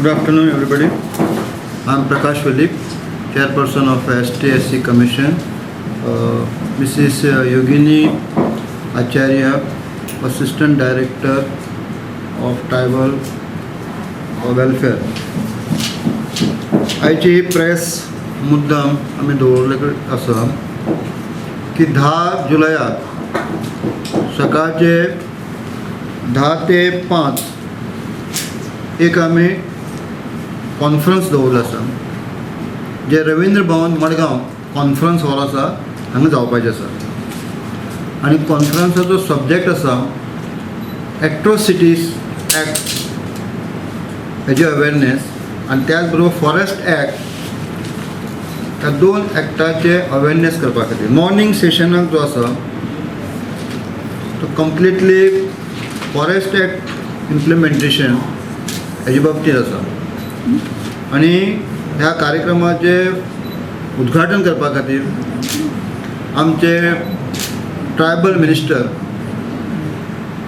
Good afternoon, everybody. I am Prakash Velip, Chairperson of ST/SC Commission. Mrs. Yogini Acharya, Assistant Director of Tribal Welfare. आयची ही press मुद्दाम आमी दवरले आसा की 10 जुलयाक सकाळचे 10 ते 5 एक आमी कॉन्फरन्स दवरलो आसा, जे रवींद्र भवन मडगांव कॉन्फरन्स हॉल आसा, हांगा जावपाचें आसा. आनी कॉन्फरन्साचो सब्जेक्ट आसा एट्रोसिटीज एक्ट हेजे अवेरनेस आनी त्याच बरोबर फॉरेस्ट एक्ट, ह्या दोन एक्टाचे अवेरनेस करपा खातीर. मॉर्निंग सेशनाक जो आसा तो कंप्लिटली फॉरेस्ट एक्ट इम्प्लिमेंटेशन हेजे बाबतींत आसा. आनी ह्या कार्यक्रमाचें उद्घाटन करपा खातीर आमचे ट्रायबल मिनिस्टर,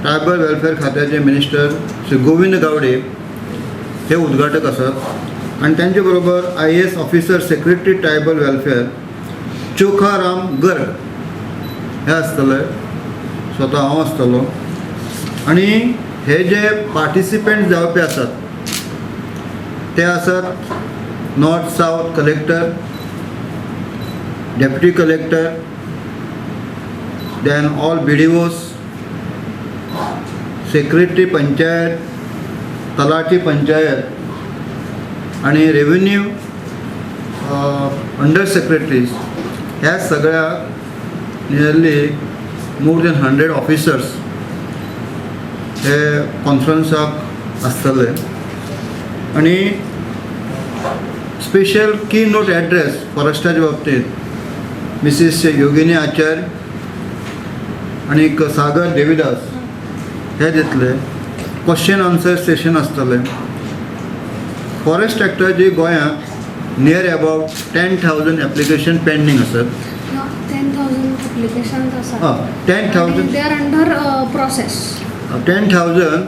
ट्रायबल वेलफेअर खात्याचे मिनिस्टर श्री गोविंद गावडे हे उद्घाटक आसात आनी तांचे बरोबर IAS officer, Secretary Tribal Welfare Chokharam Garg हे आसतले, स्वता हांव आसतलो. आनी हे जे पार्टिसिपंट जावपी आसात ते आसात North South Collector, Deputy Collector, then all BDOs, Secretary Panchayat, talathi panchayat आणि रेव्हेन्यू अंडर सेक्रेटरीज. ह्या सगळ्या nearly more than 100 officers हे कॉन्फरन्साक आसतले. आनी स्पेशल की नोट एड्रेस फॉरेस्टाच्या बाबतींत मिसीस योगिनी आचार्य आनीक सागर देविदास हे दितले. क्वेश्चन आन्सर सेशन आसतलें. फॉरेस्ट एक्टाची गोंयांत near about 10,000 application pending आसात. 10,000 applications आसा. आं, 10,000. They are under process. 10,000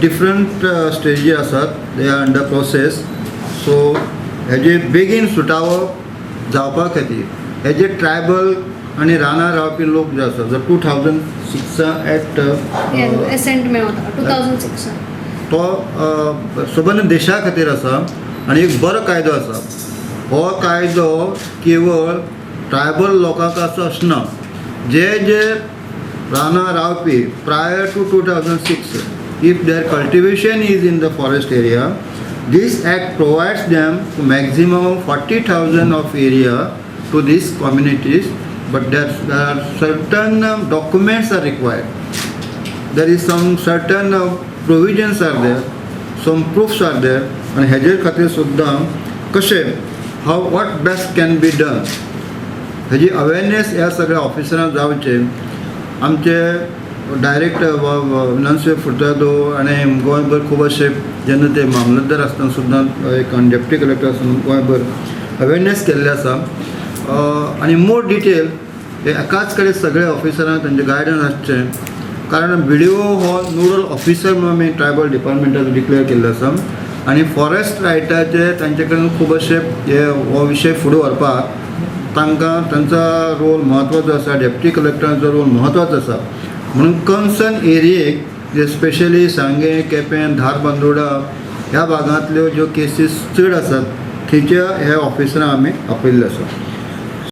different स्टेजीर आसात, they are under process. So हेजे बेगीन सुटावो जावपा खातीर हे जे ट्रायबल आनी रानां रावपी लोक जे आसा, जो 2006 एक्ट एसेंट मेवता 2006. तो सबंद देशा खातीर आसा आनी एक बरो कायदो आसा. हो कायदो केवळ ट्रायबल लोकांक आसा अशें ना. जे जे रानां रावपी prior to 2006, if their cultivation is in the forest area, this act provides them to maximum 40,000 of area to these communities, but there are certain documents are required, there is some certain provisions are there, some proofs are there. आणि हेजेर खातीर सुद्दां कशें, how, what best can be done, हेजी awareness ह्या सगळ्या ऑफिसरांक जावचें. आमचे डायरेक्टर विनान्सियो फुर्तादो आनी गोंयभर खूब अशे जेन्ना ते मामलतदार आसतना सुद्दां, एक डेप्युटी कलेक्टर आसतना गोंयभर अवेरनेस केल्लें आसा. आनी मोर डिटेल हे एकाच कडेन सगळे ऑफिसरांक तेंचें गायडन्स आसचें, कारण बीडीओ हो नोडल ऑफिसर म्हणून आमी ट्रायबल डिपार्टमेंटाक डिक्लेअर केल्लो आसा. आनी फॉरेस्ट रायटाचे तांचे कडेन खूब अशे हे हो विशय फुडें व्हरपाक तांकां तांचो रोल म्हत्वाचो आसा, डेप्युटी कलेक्टरांचो रोल म्हत्वाचो आसा. म्हणून कन्सर्न एरियेक जे स्पेशली सांगें, केपें, धारबांदोडा ह्या भागांतल्यो ज्यो केसीस चड आसात, थंयच्या ह्या ऑफिसरांक आमी आपयल्ले आसा.